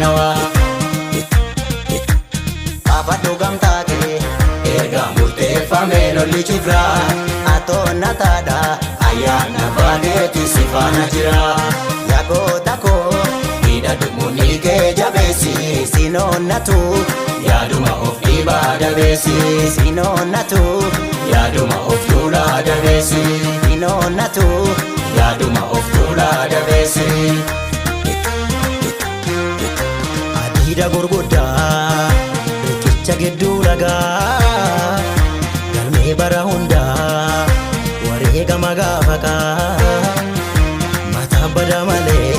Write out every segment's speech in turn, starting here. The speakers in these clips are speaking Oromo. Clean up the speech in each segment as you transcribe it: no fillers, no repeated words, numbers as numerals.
nawaa. Baafadhu gamtaa kee Erga murteeffame lolli cufraa. Atoonna taadha Ayyaana baateeti si faana jira. Yagoota koo Hidhadhu murni kee jabeessi. Sinoonnatu Yaaduma of dhiibaa dabeessi. Sinoonnatu Yaaduma of tuulaa dabeessi. Sinoonnatu Yaaduma of tuulaa dabeessi. Adiida gurguddaa riqicha gidduu lagaa galmee bara hundaa wareegama gaafa kaa mataa bada malee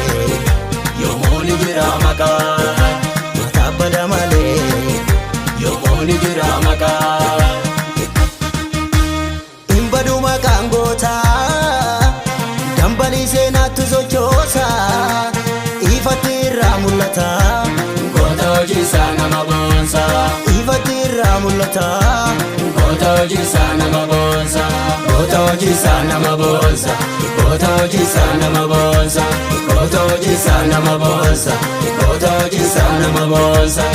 Yoomuu ni jira maqaa. Mataa bada malee Yoomuu ni jira maqaa. Hin badu maqaan gootaa dambalii seenaatti sochoosa ifatti irraa mul'ata. Goota hojiisaa nama boonsa. Ifatti irraa mul'ata. Goota hojiisaa nama boonsa. Goota hojiisaa nama boonsa. Goota hojiisaa nama boonsa. Goota hojiisaa nama boonsa. Goota hojiisaa nama boonsa.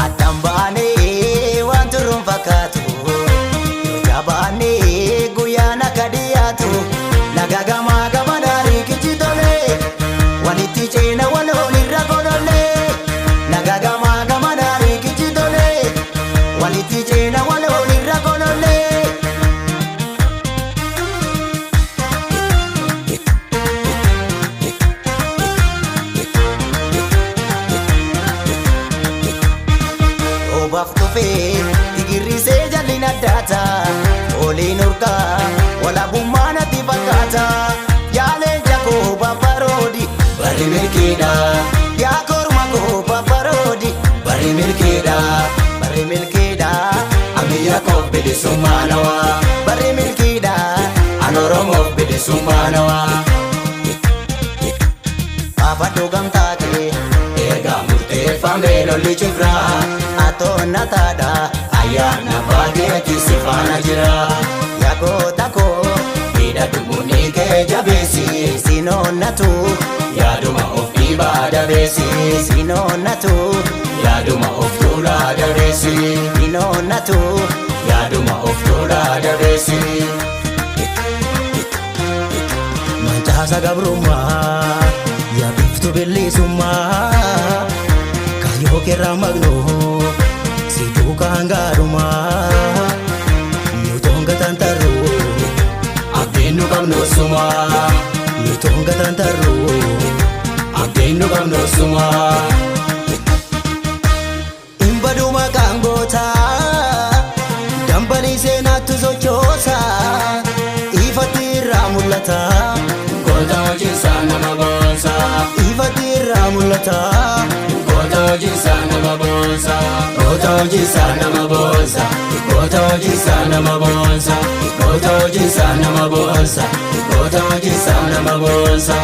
Addaan baanee waan turruun fakkaatu yoo jabaannee guyyaan akka dhiyaatu laga gamaa gamanaa riikichi tolee walitti ceena waloon irra golollee laga gamaa gamanaa riikichi tolee walitti ceena waloon irra golollee. Obaaf dhufee digirrisee jalli addaata oliin urgaa walaabummaa natti fakkaata yaaleen jakoo babbaroodi Barri milkiidha. Yaa korma koo babbaroodi Barri milkiidha. Barri milkiidha. Amiyya koof bilisummaa nawaa. Barri milkiidha. An Oromoof bilisummaa nawaa. Baafadhu gamtaa kee Erga murteeffame lolli cufraa. Atoonna taadha Ayyaana baateeti si faana jira. Yagoota koo Hidhadhu murni kee jabeessi. Sinoonnatu Yaaduma of dhiibaa dabeessi. Sinoonnatu Yaaduma of tuulaa dabeessi. Sinoonnatu Yaaduma of tuulaa dabeessi. Mancaasa gabrummaa yaa biiftuu bilisummaa kaayyoo keerraa maqnoo si duukaa hangaarumaa nutoon gatantarruu Abdiin nu qabnu sumaa. Nutoon gatantarruu Abdiin nu qabnu sumaa. Hin badu maqaan gootaa dambalii seenaatti sochoosa ifatti irraa mul'ata. Goota hojiisaa nama boonsa. Ifatti irraa mul'ata. Goota hojiisaa nama boonsa. Goota hojiisaa nama boonsa. Goota hojiisaa nama boonsa. Goota hojiisaa nama boonsa. Goota hojiisaa nama boonsa.